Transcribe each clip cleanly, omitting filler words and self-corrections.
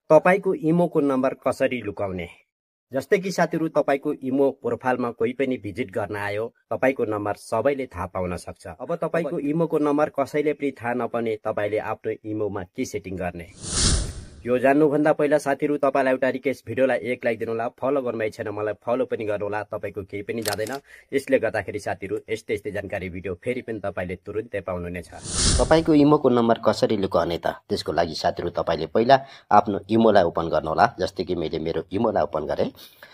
तपाईको इमोको नम्बर कसरी लुकाउने? जस्तै कि साथीहरू तपाईको इमो प्रोफाइलमा कोही पनि भिजिट गर्न आयो, तपाईको नम्बर सबैले थाहा पाउन सक्छ। अब तपाईको इमोको नम्बर कसैले पनि थाहा नपाउने तपाईले आफ्नो इमोमा के सेटिङ गर्ने? यो जान्नुभन्दा पहिला साथीहरू तपाईलाई एउटा रिक्वेस्ट, भिडियोलाई एक लाइक दिनुहोला, फलो गर्नुभएको छैन मलाई फलो पनि गर्नुहोला, तपाईको केही पनि जाँदैन। यसले गर्दाखेरि साथीहरू यस्तै यस्तै जानकारी भिडियो फेरि पनि तपाईले तुरुन्तै पाउनुहुनेछ। तपाईको इमोको नम्बर कसरी लुकाउने त? त्यसको लागि साथीहरू तपाईले पहिला आफ्नो इमोलाई ओपन गर्नुहोला। जस्तै कि मैले मेरो इमोलाई ओपन गरे।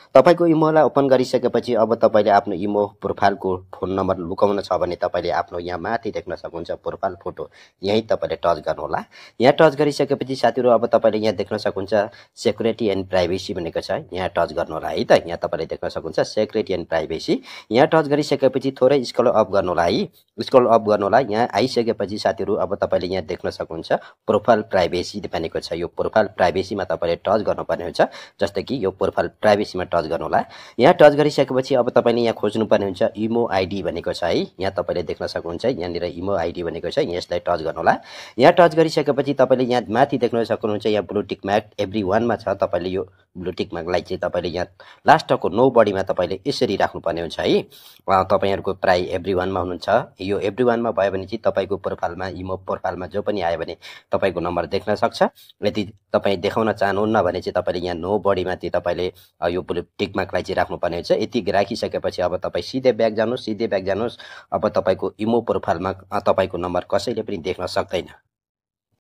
तपाईको इमोलाई ओपन गरिसकेपछि अब तपाईले आफ्नो इमो प्रोफाइलको फोन नम्बर लुकाउन छ भने तपाईले आफ्नो यहाँ माथि देख्न सक्नुहुन्छ प्रोफाइल फोटो, यही तपाईले टच गर्नुहोला। यहाँ टच गरिसकेपछि साथीहरू अब तपाईले यहाँ देख्न सक्नुहुन्छ सेक्युरिटी एन्ड प्राइभेसी भनेको छ, यहाँ टच गर्नुहोला है त। यहाँ तपाईले देख्न सक्नुहुन्छ सेक्युरिटी एन्ड प्राइभेसी, यहाँ टच गरिसकेपछि थोरै स्क्रल अप गर्नुहोला है, स्क्रल अप गर्नुहोला। यहाँ आइसकेपछि साथीहरू अब तपाईले यहाँ देख्न सक्नुहुन्छ प्रोफाइल प्राइभेसी भनेको छ, यो प्रोफाइल प्राइभेसीमा तपाईले टच गर्नुपर्ने हुन्छ। जस्तै कि यो प्रोफाइल प्राइभेसीमा टच गर्नुहोला। यहाँ टच गरिसकेपछि अब तपाईले यहाँ खोज्नुपर्ने हुन्छ इमो आइडी भनेको छ है, यहाँ तपाईले देख्न सक्नुहुन्छ यहाँनिर इमो आइडी भनेको छ, यसलाई टच गर्नुहोला। यहाँ टच गरिसकेपछि तपाईले यहाँ माथि देख्न सक्नुहुन्छ यहाँ ब्लू टिक मार्क एभ्रीवानमा छ, तपाईले यो ब्लू टिक मार्कलाई चाहिँ तपाईले यहाँ लास्टको नो बडीमा तपाईले यसरी राख्नुपर्ने हुन्छ है। तपाईहरुको प्राय एभ्रीवानमा हुनुहुन्छ, यो एभ्रीवानमा भयो भने चाहिँ तपाईको प्रोफाइलमा इमो प्रोफाइलमा जो पनि आयो भने तपाईको नम्बर देख्न सक्छ। यदि तपाई देखाउन चाहनुहुन्न भने चाहिँ तपाईले यहाँ नो बडीमा चाहिँ तपाईले यो ब्लू टिक मार्कलाई चाहिँ राख्नुपर्ने हुन्छ। यति राखिसकेपछि अब तपाई सिधै ब्याक जानुहोस्, सिधै ब्याक जानुहोस्। अब तपाईको इमो प्रोफाइलमा तपाईको नम्बर कसैले पनि देख्न सक्दैन।